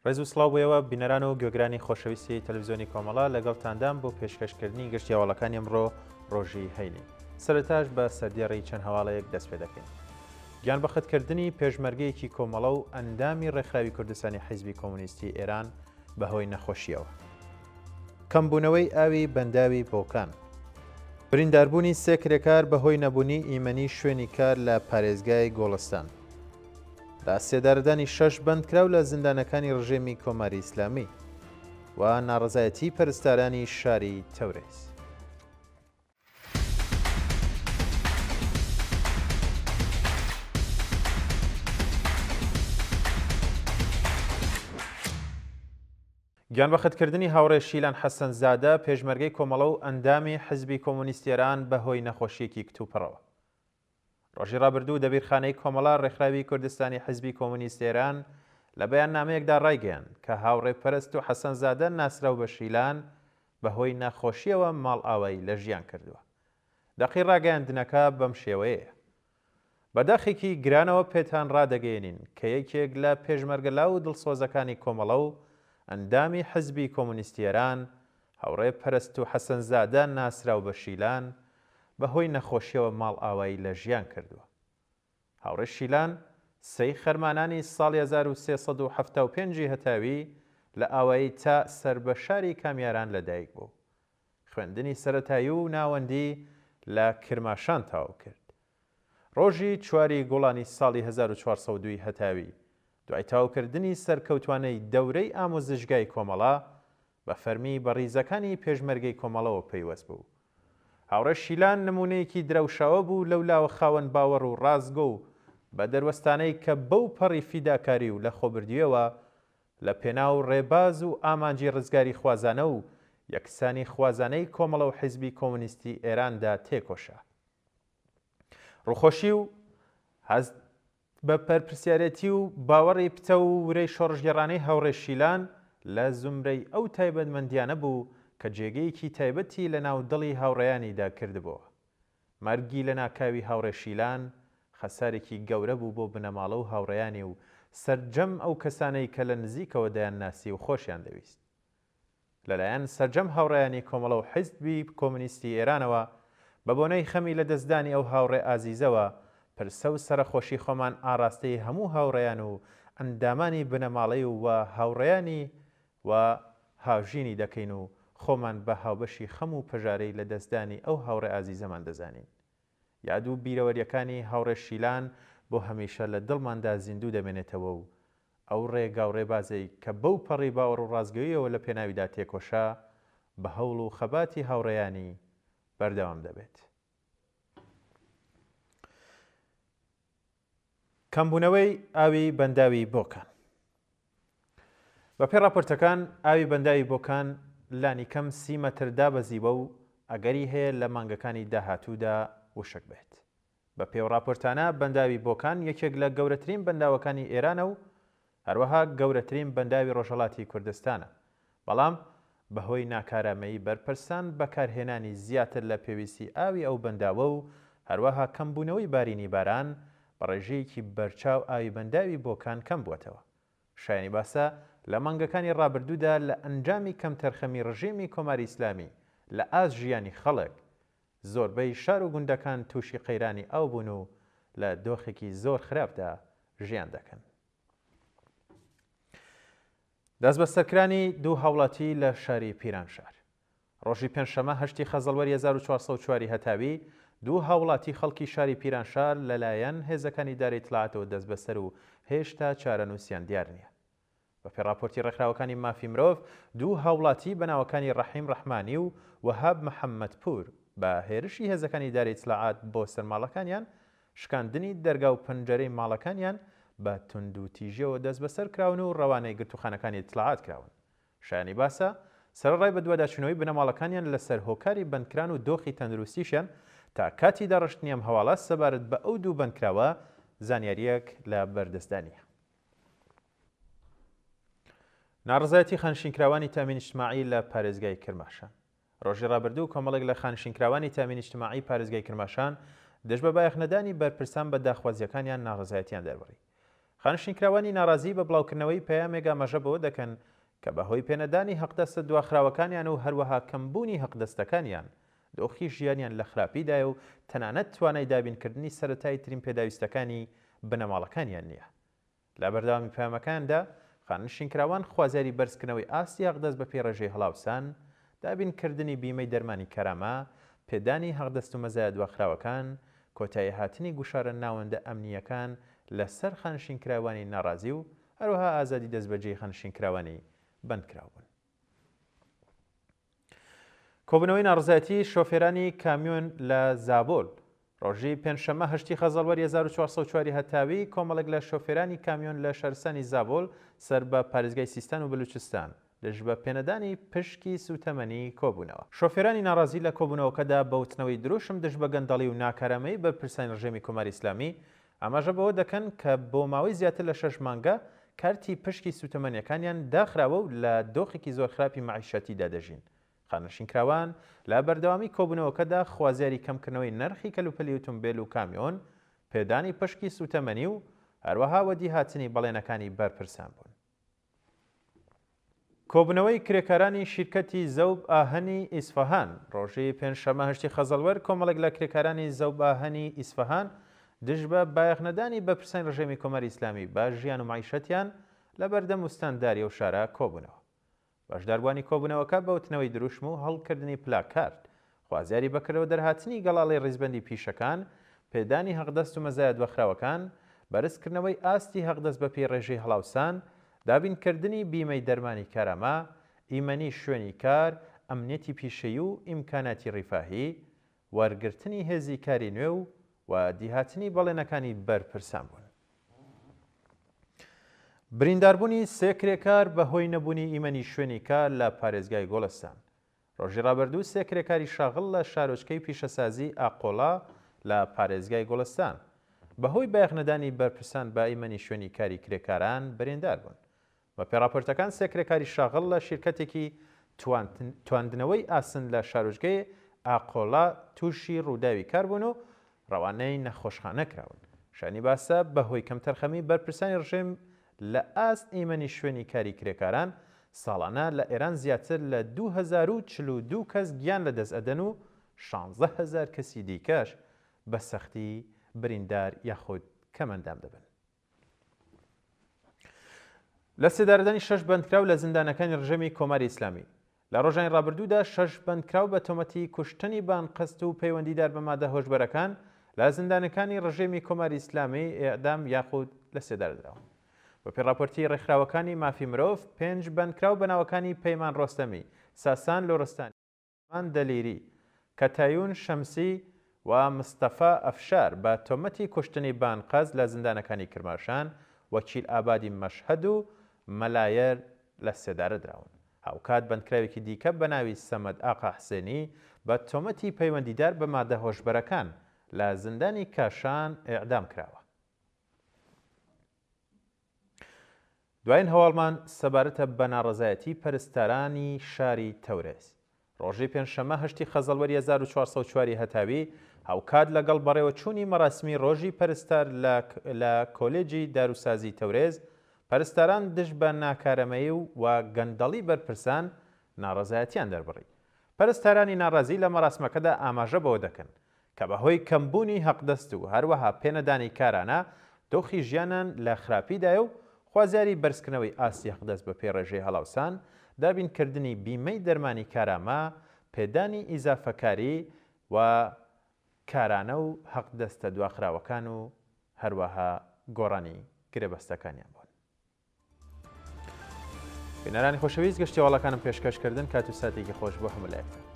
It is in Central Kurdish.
ڕێز و سڵاو بۆ ئێوە بینەران و گوێگرانی خۆشەویستی تەلەڤزیۆنی کۆمەڵە، لەگەڵتاندام بۆ پێشکەشکردنی گشتی هەواڵەکانی ئەمڕۆ ڕۆژی هەینی. سەرەتاش بە سەردێڕی چەند هەواڵێک دەست پێ دەکەین. گیانبەختکردنی پێشمەرگەیەکی کۆمەڵە و ئەندامی ڕێکخراوی کوردستانی حیزبی کۆمۆنیستی ئێران بەهۆی نەخۆشییەوە. کەمبوونەوەی ئاوی بەنداوی بۆکان. برینداربوونی سێ کرێکار بەهۆی نەبوونی ئیمەنی شوێنی کار لە پارێزگای گۆڵستان. لە سێدارەدانی شەش بەندکراو لە زیندانەکانی ڕژێمی کۆماری ئیسلامی و ناڕەزایەتیی پەرستارانی شاری تەورێز. گیانبەختکردنی هاوڕێ شیلان حەسەنزادە، پێشمەرگەی کۆمەڵە و ئەندامی حزبی کۆمۆنیستی ئێران بە هۆی نەخۆشییەکی کتوپڕەوە. ڕۆژی ڕابردوو دەبیرخانەی کۆمەڵە ڕێکخراوی کوردستانی حزبی کۆمۆنیست ئێران لە بەیاننامەیەکدا ڕایگەیاند کە هاوڕێ پەرستوو حەسەنزادە ناسراو بە شیلان بە هۆی نەخۆشییەوە ماڵئاوایی لە ژیان کردووە. دەقی ڕاگەیاندنەکە بەم شێوەیەیە. بە داخێکی گرانەوە پێتان ڕادەگەیەنین کە یەکێک لە پێشمەرگە لاو و دڵسۆزەکانی کۆمەڵە و ئەندامی حزبی کۆمۆنیستی ئێران، هاوڕێ پەرستوو حەسەنزادە ناسراو بە شیلان، بە هۆی نەخۆشیەوە ماڵئاوایی لە ژیان کردووە. هاوڕێ شیلان سێی خەرمانانی ساڵی 1375 ی هەتاوی لە ئاوایی تا سەر بە شاری کامیاران لە دایک بوو. خوێندنی سەرەتایی و ناوەندی لە کرماشان تەواو کرد. ڕۆژی چواری گوڵانی ساڵی 1402 ی هەتاوی، دوای تەواوکردنی سەرکەوتوانەی دەورەی ئامۆزشگای کۆمەڵە، بە فەرمی بە ڕیزەکانی پێشمەرگەی کۆمەڵەوە پەیوەست بوو. هاوڕێ شیلان نموونەیەکی درەوشاوە بوو لەو لاوە خاوەن باوەڕ و ڕاستگۆ و بە دەروەستانەی کە بەو پەڕی فیداکاری و لەخۆبردوویەوە لە پێناو ڕێباز و ئامانجی ڕزگاریخوازانە و یەکسانیخوازانەی کۆمەڵە و حیزبی کۆمۆنیستی ئێراندا تێکۆشا. ڕووخۆشی و هەست بە پەرپرسیارێتی و باوەڕی پتەو و ورەی شۆڕشگێڕانەی هاوڕێ شیلان لە زومرەی ئەو تایبەتمەندییانە بوو کە جێگەیەکی تایبەتی لە ناو دڵی هاوڕێیانیدا کردبۆوە. مەرگی لەناکاوی هاوڕێ شیلان خەسارێکی گەورە بوو بۆ بنەماڵە و هاوڕێیانی و سەرجەم ئەو کەسانەی کە لە نزیکەوە دەیانناسی و خۆشیان دەویست. لەلایەن سەرجەم هاوڕێیانی کۆمەڵە و حیزبی کۆمۆنیستی ئێرانەوە بە بۆنەی خەمی لە دەستدانی ئەو هاوڕێ ئازیزەوە پرسە و سەرەخۆشی خۆمان ئاڕاستەی هەموو هاوڕێیان و ئەندامانی بنەماڵەی و هاوڕێیانی و هاوژینی دەکەین و خۆمان بە هاوبەشی خەم و پەژارەی لە دەستدانی ئەو هاوڕێ ئازیزەمان دەزانین. یاد و بیرەوەریەکانی هاوڕێ شیلان بۆ هەمیشە لە دڵماندا زیندوو دەمێنێتەوە و ئەو ڕێگا و ڕێبازەی کە بەو پەڕی باوەڕ و ڕاستگۆییەوە لە پێناویدا تێکۆشا، بە هەوڵ و خەباتی هاوڕێیانی بەردەوام دەبێت. کەمبوونەوەی ئاوی بەنداوی بۆکان. بەپێی ڕاپۆرتەکان ئاوی بەنداوی بۆکان لانیکەم سی مەتر دابەزیوە و ئەگەری هەیە لە مانگەکانی داهاتوودا وشک بێت. بە پێو ڕاپۆرتانە بەنداوی بۆکان یەکێک لە گەورەترین بەنداوەکانی ئێرانە و هەروەها گەورەترین بەنداوی ڕۆژهەڵاتی کوردستانە، بەڵام بەهۆی ناکارامەیی بەرپرسان بەکارهێنانی زیاتر لە پێویستی ئاوی ئەو بەنداوە و هەروەها کەمبوونەوەی بارینی باران بە ڕێژەیەکی بەرچاو ئاوی بەنداوی بۆکان کەمبووەتەوە. شایانی باسە لە مانگەکانی ڕابردوودا لە ئەنجامی کەمتەرخەمی ڕژێمی کۆماری ئیسلامی لە ئاست ژیانی خەڵک، زۆربەی شار و گوندەکان تووشی قەیرانی ئاو بوون و لە دۆخێکی زۆر خراپدا ژیان دەکەن. دەستبەسەرکرانی دوو هاوڵاتی لە شاری پیرانشار. ڕۆژی پێنجشەممە هەشتی خەزەڵوەری 1404 ی هەتاوی، دوو هاوڵاتی خەڵکی شاری پیرانشار لەلایەن هێزەکانی ئیدارەی ئیتلاعاتەوە دەستبەسەر و هێشتا چارەنووسیان دیار نییە. بەپێی ڕاپۆرتی ڕێکخراوەکانی مافی مرۆڤ، دوو هاوڵاتی بە ناوەکانی ڕەحیم ڕەحمانی و وەهاب محەممەدپوور بە هێرشی هێزەکانی ئیدارەی ئیتلاعات بۆ سەر ماڵەکانیان، شکاندنی دەرگا و پەنجەرەی ماڵەکانیان بە توندوتیژیەوە دەستبەسەر کراون و ڕەوانەی گرتووخانەکانی ئیتلاعات کراون. شایانی باسە، سەرەڕای بەدواداچوونەوەی بنەماڵەکانیان لەسەر هۆکاری بەندکران و دۆخی تەندروستیشیان، تا کاتی داڕشتنی ئەم هەواڵە سەبارەت بە ئەو دوو بەندکراوە زانیارییەک لە بەردەستدا نییە. ناڕەزایەتی خانشینکراوانی تامین ئیجتماعی لە پارێزگای کرماشان. ڕۆژی ڕابردوو کۆمەڵێک لە خانشینکراوانی تامین ئیجتماعی پارێزگای کرماشان دژ بە بایەخنەدانی بەرپرسان بە داخوازییەکانیان ناڕەزایەتیان دەربڕی. خانەنشینکراوانی ناڕازی بە بڵاوکردنەوەی پەیامێک ئاماژە بەوە دەکەن کە بە هۆی پێنەدانی هەقدەستە دواخراوەکانیان و هەروەها کەمبوونی هەقدەستەکانیان، دۆخی ژیانیان لە خراپیدایە و تەنانەت توانای دابینکردنی سەرەتاییترین پێداویستەکانی بنەماڵەکانیان نییە. لە بەردەوامی پەیامەکاندا، خانەنشینکراوان خوازیاری بەرزکردنەوەی ئاستی هەقدەست بەپێی ڕێژەی هەڵاوسان، دابینکردنی بیمەی دەرمانی کارامە، پێدانی هەقدەست و مەزایا دواخراوەکان، کۆتاییهاتنی گوشارە ناوەندە ئەمنییەکان لەسەر خانەنشینکراوانی ناڕازی و هەروەها ئازادی دەستبەجێی خانەنشینکراوانی بەندکراو بوون. کۆبوونەوەی ناڕەزایەتی شۆفێرانی کامیۆن لە زابۆل ڕۆژی پێنجشەممە هەشتی خەزەڵوەری 1404 هەتاوی کۆمەڵێک لە شۆفێرانی کامیۆن لە شارستانی زابۆل سەر بە پارێزگای سیستان و بەلوچستان دژ بە پێنەدانی پشکی سووتەمەنی کۆبوونەوە. شۆفێرانی ناڕازی لە کۆبوونەوەکەدا بە وتنەوەی دروشم دژ بە گەندەڵی و ناکارامەیی بەرپرسانی ڕژێمی کۆماری ئیسلامی ئاماژە بەوە دەکەن کە بۆ ماوەی زیاتر لە شەش مانگە کارتی پشکی سووتەمەنییەکانیان داخراوە و لە دۆخێکی زۆر خراپی مەعیشەتیدا دەژین. خانەنشینکراوان لە بەردەوامی کۆبوونەوەکەدا خوازیاری کەمکردنەوەی نرخی کەلوپەلی ئوتومبێل و کامیۆن، پێدانی پشکی سووتەمەنی و هەروەها وەدیهاتنی بەڵێنەکانی بەرپرسان بوون. کۆبوونەوەی کرێکارانی شیرکەتی زەوب ئاهەنی ئیسفەهان ڕۆژی پێنجشەممە هەشتی خەزەڵوەر کۆمەڵێک لە کرێکارانی زەوب ئاهەنی ئیسفەهان دژ بە بایەخنەدانی بەرپرسانی ڕژێمی کۆماری ئیسلامی بە ژیان و مەعیشەتیان لە بەردەم ئوستانداری ئەو شارە کۆبوونەوە. بەشداربووانی کۆبوونەوەکە بە وتنەوەی دروشم و هەڵکردنی پلاکارد، خوازیاری بەکردەوە دەرهاتنی گەڵاڵەی ڕیزبەندی پیشەکان، پێدانی هەقدەست و مەزایا دواخراوەکان، بەرزکردنەوەی ئاستی هەقدەست بەپێی ڕێژەی هەڵاوسان، دابینکردنی بیمەی دەرمانی کارامە، ئیمەنی شوێنی کار، ئەمنیەتی پیشەیی و ئیمکاناتی ڕیفاهی، وەرگرتنی هێزی کاری نوێ و وەدیهاتنی بەڵێنەکانی بەرپرسان بوون. برینداربوونی سێ کرێکار بەهۆی نەبوونی ئیمەنی شوێنی کار لە پارێزگای گوڵستان. ڕۆژی ڕابردوو سێ کرێکاری شاغڵ لە شارۆچکەی پیشەسازی ئاقۆڵا لە پارێزگای گوڵستان بەهۆی بایەخنەدانی بەرپرسان بە ئیمەنی شوێنی کاری کرێکاران بریندار بوون. بەپێی ڕاپۆرتەکان سێ کرێکاری شاغڵ لە شیرکەتێکی تواندنەوەی ئاسن لە شارۆچکەی ئاقۆڵا تووشی ڕووداوی کار بوون و ڕەوانەی نەخۆشخانە کراون. شایانی باسە بەهۆی کەمتەرخەمی بەرپرسانی ڕژێم لە ئاست ئیمەنی شوێنی کاری کرێکاران، ساڵانە لە ئێران زیاتر لە 2042 کەس گیان لەدەست ئەدەن و 16 هەزار کەسی دیکەش بە سەختی بریندار یاخود کەمئەندام دەبن. لە سێدارەدانی شەش بەندکراو لە زیندانەکانی ڕژێمی کۆماری ئیسلامی لە ڕۆژانی ڕابردوودا شەش بەندکراو بە تۆمەتی کوشتنی بانقەست و پەیوەندیدار بە مادە هۆشبەرەکان لە زیندانەکانی ڕژێمی کۆماری ئیسلامی ئێعدام یاخود لە سێدارە دراون. بەپێی ڕاپۆرتی ڕێکخراوەکانی مافی مرۆڤ، پێنج بەندکراو بە ناوەکانی پەیمان ڕۆستەمی، ساسان لوڕستانی، سامان دەلیری، کەتایون شەمسی و مستەفا ئەفشار بە تۆمەتی کوشتنی بانقەز لە زیندانەکانی کرماشان، وەکیل ئابادی مەشهەد و مەلایەر لە سێدارە دراون. هاوکات بەندکراوێکی دیکە بە ناوی سەمەد ئاقا حسێنی بە تۆمەتی پەیوەندیدار بە مادە هۆشبەرەکان لە زیندانی کاشان ئێعدام کراوە. دوایین هەواڵمان سەبارەتە بە ناڕەزایەتی پەرستارانی شاری تەورێز. ڕۆژی پێنجشەممە هەشتی خەزەڵوەری 1404 ی هەتاوی، هاوکات لەگەڵ بەڕێوەچوونی مەراسمی ڕۆژی پەرستار لە لە کۆلێجی داروسازی تەورێز، پەرستاران دژ بە ناکارەمەیی و و گەندەڵی بەرپرسان ناڕەزایەتیان دەربڕی. پەرستارانی ناڕازی لە مەراسمەکەدا ئاماژە بەوە دەکەن کە بەهۆی کەمبوونی هەقدەست و هەروەها پێنەدانی کارانە دۆخی ژیانان لە خراپیدایە و خوازیاری بەرزکردنەوەی ئاستی هەقدەست بەپێی ڕێژەی هەڵاوسان، دابینکردنی بیمەی دەرمانی کارامە، پێدانی ئیزافەکاری و کارانە و هەقدەستە دواخراوەکان و هەروەها گۆڕانی گرێبەستەکانیان بوون. بینەرانی خۆشەویست گشتی هەواڵەکانم پێشکەش کردن کات و ساتێکی خۆش بۆ هەموو لایەکتان.